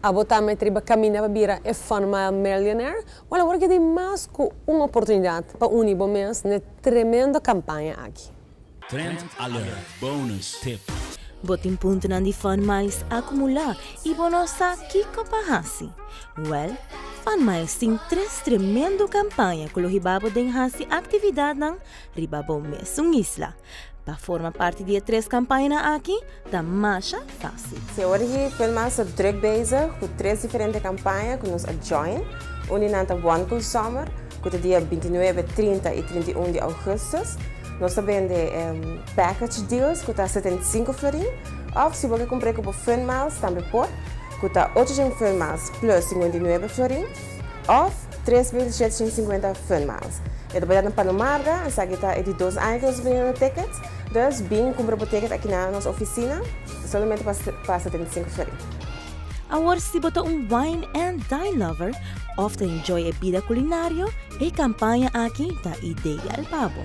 Abo tambe ta riba caminda pa bira e Fun Mile Millionaire? Wel, awor aki tin mas cu un oportunidad pa uni bo mes n'e tremendo campaña aki. Trend Alert Bonus Tip. Bo tin puntonan di Fun Miles acumula y bo no sa kico pa haci? Wel, Fun Miles tin tres tremendo campaña cu lo hiba bo den haci actividadnan riba bo mesun isla. Pa forma parti di e tres campañanan aki ta masha facil. Si awor aki Fun Miles ta druk bezig cu tres diferente campaña cu nos a join. Un di nan ta One Cool Summer cu ta dia 29, 30 y 31 di augustus. Nos ta bende package deals cu ta 75 florin of si bo ke cumpra cu bo Fun Miles tambe por cu ta 800 Fun Miles plus 59 florin of 3750 Fun Miles. E ta bay na Palo Marga, esaki ta e di 2 aña cu nos ta bendiendo tickets. Dus bin cumpra bo ticket aki na nos oficina solamente pa 75 florin. Awor, si bo ta un wine and dine lover of ta enjoy e bida culinario, e campaña aki ta ideal pa bo.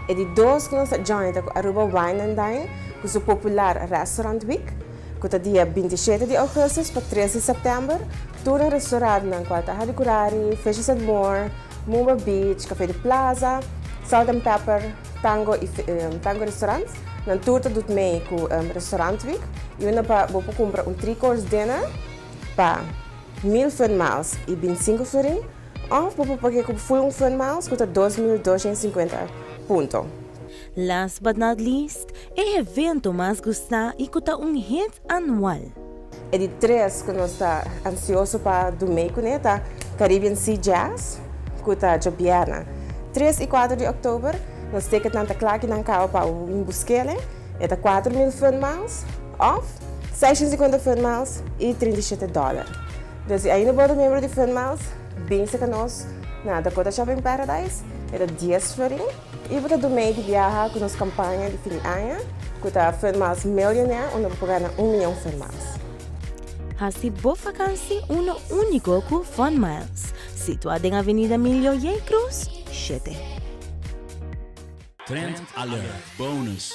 E di dos cu nos a join ta cu Aruba Wine and Dine, cu su popular Restaurant Week, cu ta dia 27 di augustus pa 3 di september. Tur e restaurantnan, cual ta Hadicurari, Fishes and More, Mumba Beach, Café de Plaza, Salt and Pepper, Tango y Tango Restaurants, nan tur ta doet mee cu Restaurant Week. Y unda pa bo por cumpra un 3-course dinner pa 1000 Fun Miles y 25 florin, of bo por paga cu full un Fun Miles cu ta 2250 punto. Last but not least, e evento mas gusta y cu ta un hit anual. E di tres cu nos ta ansioso pa do mee cu ta Caribbean Sea Jazz, cu ta diabierna 3 y 4 di october. Nos ticketnan ta cla aki nan caba pa un buskele. E ta 4.000 Fun Miles of 650 Fun Miles y 37 dollar. Dus si ainda bo ta miembro di Fun Miles, bin serca nos na Dakota Shopping Paradise, e ta 10 florin. Y bo ta do mee di biaha cu nos campaña di fin di aña, cu ta Fun Miles Millionaire, unda bo por gana 1 miyon Fun Miles. Haci bo vakantie uno unico cu Fun Miles. Situa na Avenida Emilio J. Cruz, 7. Trend Alert Bonus.